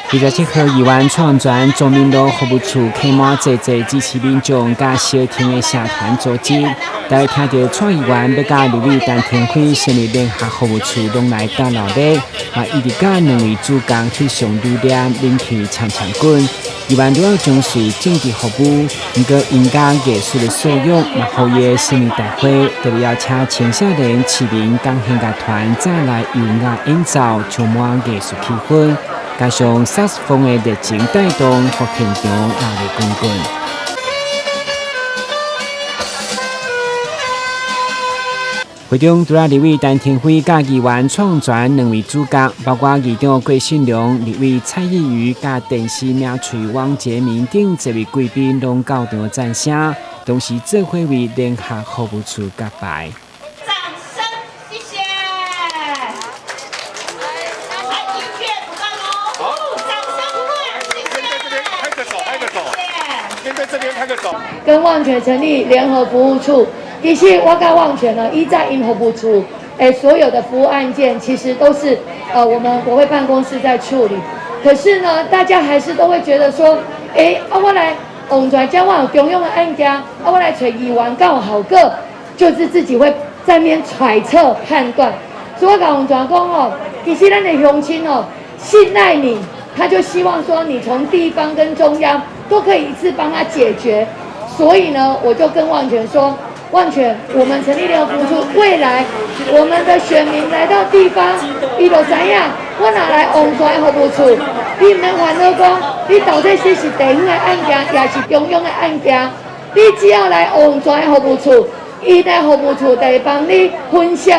27號議員蔡旺泉忠民路服務處客滿濟濟支持民眾佮相挺的社團組織，大家聽著蔡議員欲佮立委陳亭妃成立聯合服務處，攏來鬥鬧熱，嘛一直佮兩位主角翕相留念，人氣強強滾。議員除了重視政治服務，毋過𪜶家藝術的素養，嘛予伊的生日大會特別邀請青少年市民管弦樂團再來優雅演奏，充滿藝術氣氛。加上薩克斯風的熱情帶動，予現場熱鬧滾滾。會中除了立委陳亭妃佮議員蔡旺泉兩位主角，包括議長郭信良、立委蔡易餘佮電視名嘴王杰明等這位貴賓攏到場讚聲，同時做伙為聯合服務處揭牌。掌聲，謝謝。來，音樂不斷哦，掌聲不斷，謝謝。拍個手，拍個手。面對這邊拍個手。跟旺泉成立聯合服務處。其實我佮旺泉呢，依在𪜶服務處，所有的服務案件其實都是我們國會辦公室在處理。可是呢，大家還是都會覺得說，啊我來旺泉這我有中央的案件，啊我來揣議員敢有效果，就是自己會在那邊揣測判斷。所以我共旺泉講哦，其實咱的鄉親哦，信賴你，他就希望說你從地方跟中央都可以一次幫他解決。所以呢，我就跟旺泉說。旺泉，我們成立聯合服務處，未來我們的選民來到地方，伊就知影，我若來旺泉服務處，你毋免煩惱講，你到底是地方的案件，抑是中央的案件，你只要來旺泉服務處，伊的服務處就會幫你分析，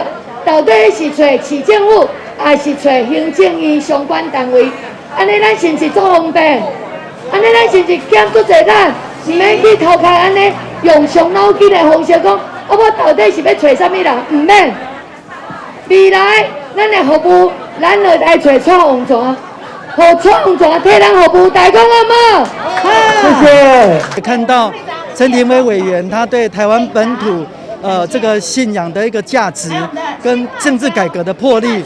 到底是揣市政府，抑是揣行政院相關單位，按呢咱是毋是足方便？按呢咱是毋是減足濟力？毋免去頭殼按呢用傷腦筋的方式講，啊，我到底是欲揣啥物人？毋免。未來咱的服務，咱就來揣蔡旺泉，予蔡旺泉替咱服務，大家講好無？謝謝。看到陳亭妃委員，他對台灣本土，這個信仰的一個價值跟政治改革的魄力，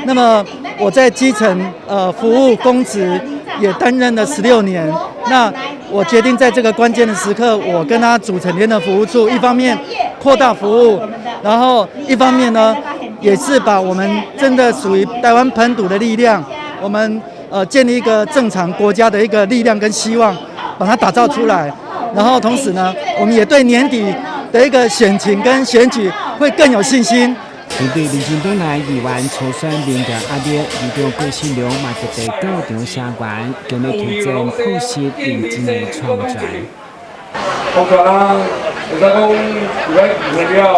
那麼我在基層，服務公職也擔任了16年，那我決定在這個關鍵的時刻，我跟他組成聯合服務處，一方面擴大服務，然後一方面呢，也是把我們真的屬於台灣本土的力量，我們建立一個正常國家的一個力量跟希望，把它打造出來。然後同時呢，我們也對年底的一個選情跟選舉會更有信心。面對民進黨內議員初選民調壓力，議長郭信良嘛特別到場聲援，強力推薦朴實認真的蔡旺泉。旺泉啊，會使講入來議會了後，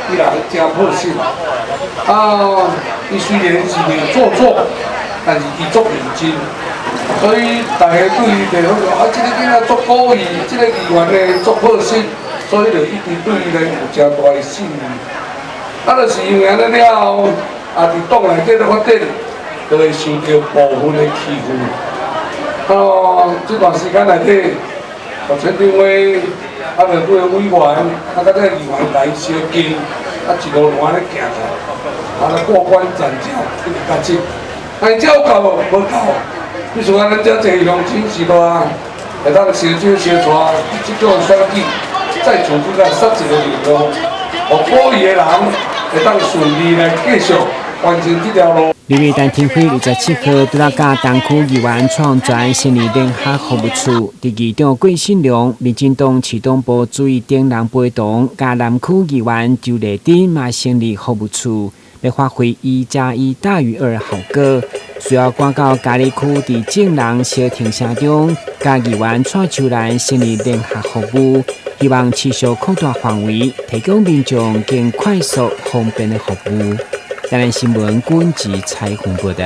伊人誠樸實。啊，伊雖然是袂做作，但是伊足認真，所以大家對伊就好啊，這個囡仔足古意，這個議員呢足樸實，所以就一直對伊呢有誠大的信任。啊，就是因為按呢了後，啊，佇黨內底咧發展，就會受著部分的欺負。啊，這段時間內底，陳亭妃，啊，就幾个委員，啊，佮這個議員來相近，啊，一路路按呢行來，啊，過關斬將，一直到這。但是這有夠無？無夠。比如講，咱遮濟鄉親是無，會當相招相帶，這種選舉再組織來設一個任務，予古意的人會當順利來繼續完成這條路。立委陳亭妃27號拄仔佮東區議員蔡旺泉成立聯合服務處，佇議長郭信良、民進黨市黨部主委丁人陪同，佮南區議員周麗珍嘛成立服務處，欲發揮1加1大於2效果。需要趕到嘉義區佇眾人相挺聲中，佮議員蔡秋蘭成立聯合服務，希望持續擴大範圍，提供民眾更快速方便的服務。台南新聞軍事採訪報導。